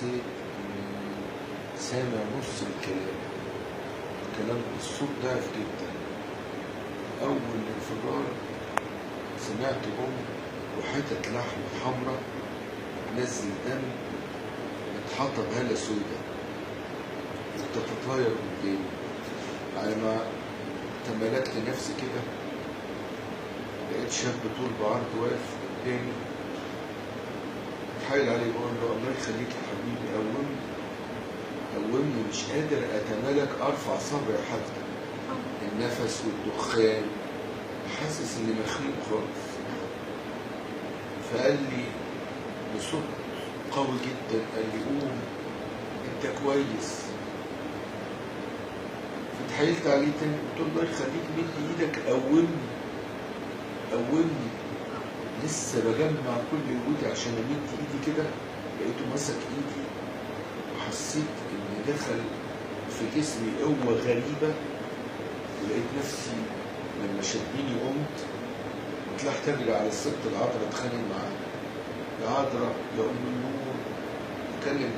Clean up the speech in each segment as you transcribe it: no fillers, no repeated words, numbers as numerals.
حسيت إني سامع نص الكلام، الكلام الصوت ضعف جدا. أول انفجار سمعت بوم وحتت لحم حمرا تنزل دم متحطة بهالة سودة وبتتطاير قدامي. على ما تملكت نفسي كده لقيت شاب طول بعرض واقف قدامي، اتحايل عليه بقول له الله يخليك يا حبيبي قومني قومني، مش قادر اتمالك ارفع صبعي حتى، النفس والدخان، حاسس اني مخنوق خالص. فقال لي بصوت قوي جدا، قال لي قوم انت كويس. فتحايلت عليه تاني قلت له الله يخليك مد ايدك قومني قومني. لسه بجمع كل قوتي عشان امد ايدي كده، لقيته مسك ايدي وحسيت ان دخل في جسمي قوة غريبة، ولقيت نفسي لما شدني قمت وطلعت اجري على الست العذراء اتخانق معاها. يا عذراء يا ام النور، اتكلم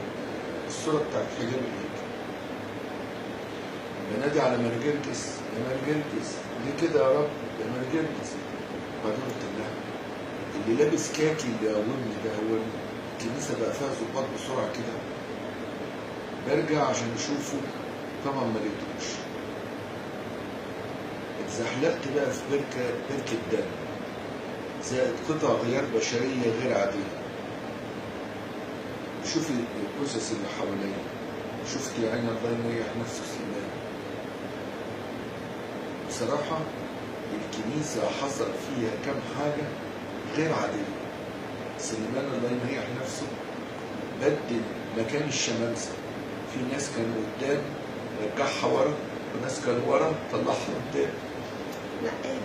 الصورة بتاعت حجاب الهيكل. بنادي على مرجرجس، يا مرجرجس ليه كده يا رب، يا مرجرجس. وبعدين قلت لها اللي لابس كاكي اللي قومني ده، هو الكنيسة بقى فيها ظباط بسرعة كده؟ برجع عشان اشوفه، طبعا ما لقيتوش. اتزحلقت بقى في بركة دم زائد قطع غيار بشرية غير عادية. شوفي الجثث اللي حواليا، شفت يا عيني الله يريح نفسه سلام. بصراحة الكنيسة حصل فيها كام حاجة غير عادية. سليمان الله يريح نفسه بدل مكان الشمامسة، في ناس كانوا قدام رجعها ورا، وناس كانوا ورا طلعها قدام. لا ايه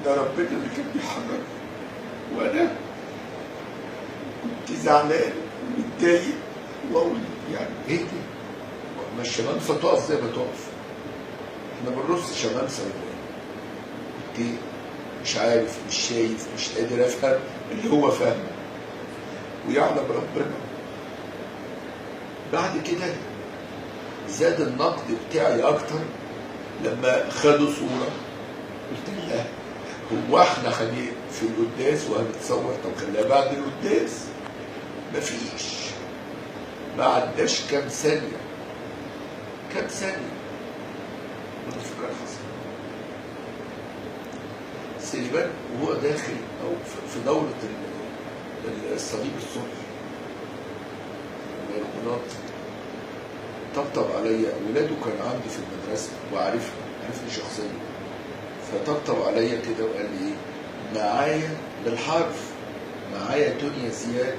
ده ربنا اللي كان بيحركني، وانا كنت زعلان ومتضايق واقول يعني ايه دي؟ ما الشمامسه تقف زي ما تقف، احنا بنرص شمامسه ولا ايه؟ كنت مش عارف، مش شايف، مش قادر افهم اللي هو فاهمه، ويعلم ربنا. بعد كده زاد النقد بتاعي اكتر لما خدوا صوره. قلت لها هو احنا في القداس وهنتصور؟ طب خليها بعد القداس. مفيش، ما عداش كام ثانية، كام ثانية والانفجار حصل. سليمان وهو داخل او في دوره الصليب الصبح الميرقونات طبطب عليا، ولاده كان عندي في المدرسة وعارفني، عارفني شخصيا، فطبطب عليا كده وقال لي ايه؟ معايا بالحرف، معايا دنيا زيادة،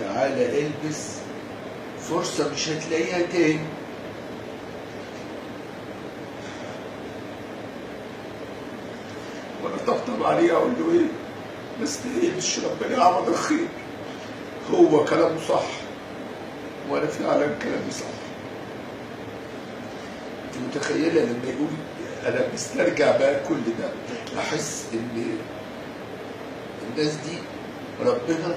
تعالى البس، فرصة مش هتلاقيها تاني. وانا طبطب عليه اقول له ايه؟ ما استاهلش، ربنا يعوض الخير. هو كلامه صح وانا فعلا كلامي صح. انت متخيله لما يقول انا بسترجع بقى كل ده، احس ان الناس دي ربنا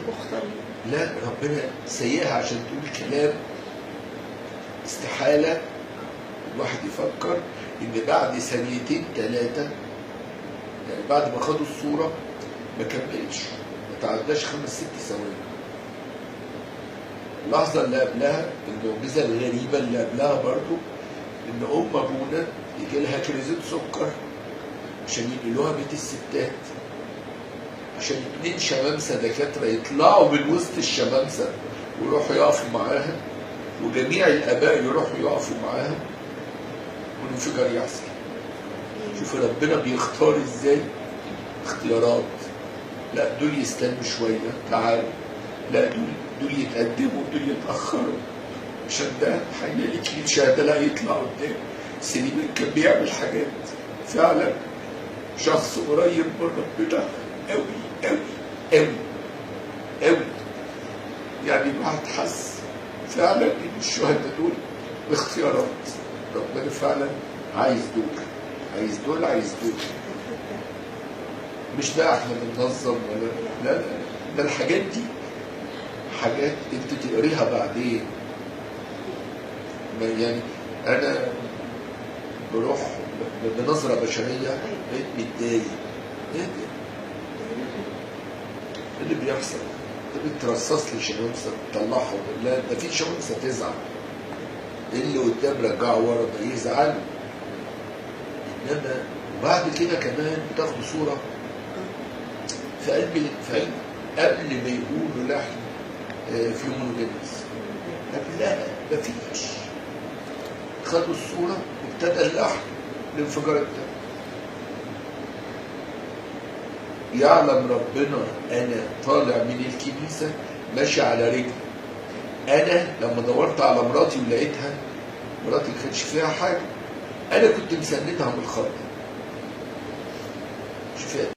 لا ربنا سيئها عشان تقول كلام استحالة الواحد يفكر ان بعد ثانيتين ثلاثة، يعني بعد ما خدوا الصورة ما كملش، ما تعداش 5 6 ثواني. اللحظة اللي قبلها، المعجزة الغريبة اللي قبلها برضو، إن أم أبونا يجي لها كريزة سكر عشان ينقلوها بيت الستات، عشان 2 شمامسة دكاترة يطلعوا من وسط الشمامسة ويروحوا يقفوا معاها، وجميع الآباء يروحوا يقفوا معاها، والانفجار يحصل. شوف ربنا بيختار إزاي اختيارات. لا دول يستنوا شوية، تعالوا، لا دول يتقدموا، دول يتأخروا، عشان ده هيلاقي كليل شهادة، لا يطلع قدام. سليمان كان بيعمل حاجات فعلا، شخص قريب من ربنا أوي أوي أوي أوي. يعني الواحد حس فعلا إن الشهداء دول باختيارات ربنا، فعلا عايز دول، عايز دول، عايز دول. مش بقى احنا بننظم ولا لا، لا ده الحاجات دي حاجات انت تقريها بعدين. يعني انا بروح بنظره بشرية بقيت متضايق. ايه ده؟ ايه اللي بيحصل؟ انت بترصص لي شمامسه تطلعهم؟ لا ده في شمامسه تزعل، اللي قدام رجعه ورا ده يزعل. انما وبعد كده كمان بتاخدوا صوره في قلب قبل ما يقولوا لحن في مونوجينيس، قبلها مفيش. خدوا الصورة وابتدى اللحن، الانفجار ابتدى. يعلم ربنا انا طالع من الكنيسة ماشي على رجلي. انا لما دورت على مراتي ولقيتها، مراتي ما كانش فيها حاجة، انا كنت مسندها من الخضه. شوف.